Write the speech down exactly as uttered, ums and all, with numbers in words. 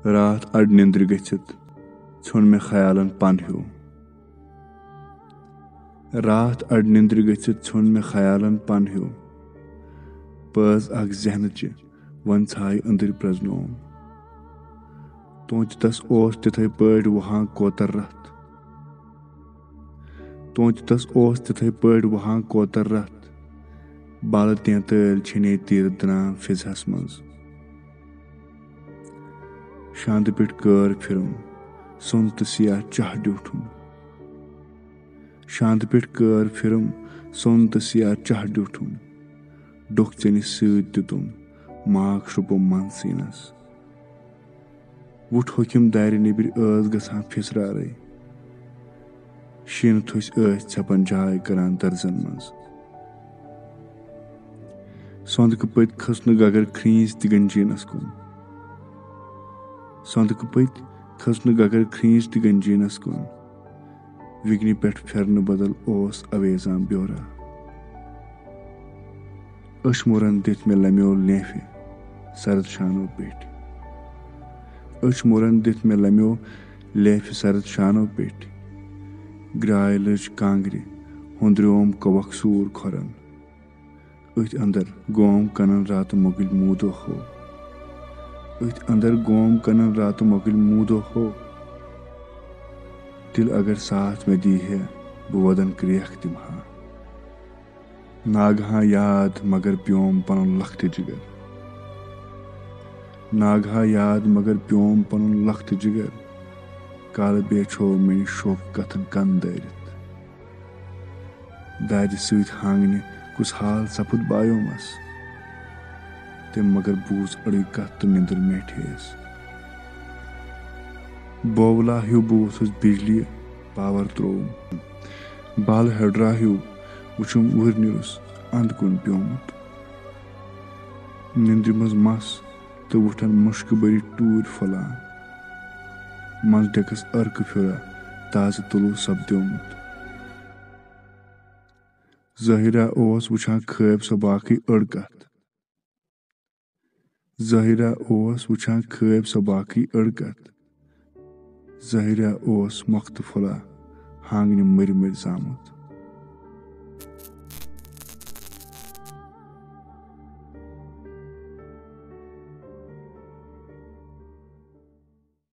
راتھ اڈ نیندرِ گٔژھِتھ ژھیوٚن مےٚ خیالن پن ہیوٗ۔ راتھ اڈ نیندرِ گٔژھِتھ ژھیوٚن مےٚ خیالن پن ہیوٗ۔ پٲژ اکھ ذہنہٕ چہِ وۄنۍ ژھایہِ أنٛدٕرۍ پرٛزنوم۔ تونتہِ تس اوس تِتھے پٲٹھۍ وُہان کوتر رتھ۔ تونتہِ تس اوس تِتھے پٲٹھۍ وُہان کوتر رتھ۔ بالہٕ تینتٲلۍ چھیٚنے تیٖرٕ درام فضہس منٛز۔ شاندٕ پٮ۪ٹھ کٲر پھِرُن، سوٚن تہٕ سیاہ چاہ ڈیوٗٹھُن۔ شاندٕ پٮ۪ٹھ کٲر پھِرُن، سوٚن تہٕ سیاہ چاہ ڈیوٗٹھُن۔ ڈوٚکھ ژیٚنہِ سۭتۍ دیُتُم، ماگ شرٛوپُم من سیٖنس۔ وُٹھ ہوٚکھِم دارِ نیٚبرۍ ٲس گژھان پھِسرارے۔ شیٖنہٕ تھوٚسۍ ٲسۍ ژھٮ۪پن جاے کران درزن منٛز۔ سۄندٕکہٕ پٔتۍ کھٔژ نہٕ گگر کھرٛیٖنۍ تہِ گنجیٖنس کُن۔ سۄندٕکہٕ پٔتۍ کھٔژ نہٕ گگر کھرٛیٖنۍ تہِ گنجیٖنس کُن۔ وِگنہِ پٮ۪ٹھ پھِرنہٕ بدل اوس اویزان بیورا۔ أچھ مُرن دِتھ مےٚ لمیو لیفہِ سرد شانو پیٚٹھۍ۔ أچھ مُرن دِتھ مےٚ لمیو لیفہِ سرد شانو پیٚٹھۍ۔ گرٛاے لٔج کانٛگرِ، ہُنٛدریوم کوکھ سوٗر کھۄرن۔ أتھۍ اندر گوم کنن راتہٕ مۄگٕلۍ موٗدو ہو۔ أتھۍ اندر گوم کنن راتہٕ مۄگٕلۍ موٗدو ہو۔ دِل اگر ساتھ مےٚ دی ہے، بہٕ وۄدن کرٛیکھ دِمہٕ ہا۔ ناگہاں یاد مگر پیوم پنُن لۄکٹہِ جگر۔ ناگہاں یاد مگر پیوم پنُن لۄکٹہِ جگر۔ کالہٕ بیچھو مےٚ نِش شوقہٕ کتھن کن دٲرِتھ۔ دادِ سۭتۍ ہانگنہِ کُس حال سپُد بایومس۔ تٔمۍ مگر بوٗز أڑٕے کتھ تہٕ نیندٕر میٹھیس۔ بولا ہیوٗ بہٕ ووٚتھُس بجلی پاور ترووُم۔ بالہٕ ہیڈرا ہیوٗ وُچھُم وُرنِرُس اند کُن پیومُت۔ نیندرِ منٛز مس تہٕ وُٹھن مُشکہٕ بٔرِتھ ٹوٗرۍ پھۄلان۔ منٛز ڈیکس ارکہٕ پھیورا تازٕ طلوع سپدیومُت۔ ظٲہرا اوس وُچھان خٲبۍ سۄ باقٕے أڑ کتھ۔ ظٲہرا اوس وُچھان خٲبۍ سۄ باقٕے أڑ کتھ۔ ظٲہرا اوس مۄختہٕ پھۄلا ہانگنہِ مٔرۍ مٔرۍ زامُت۔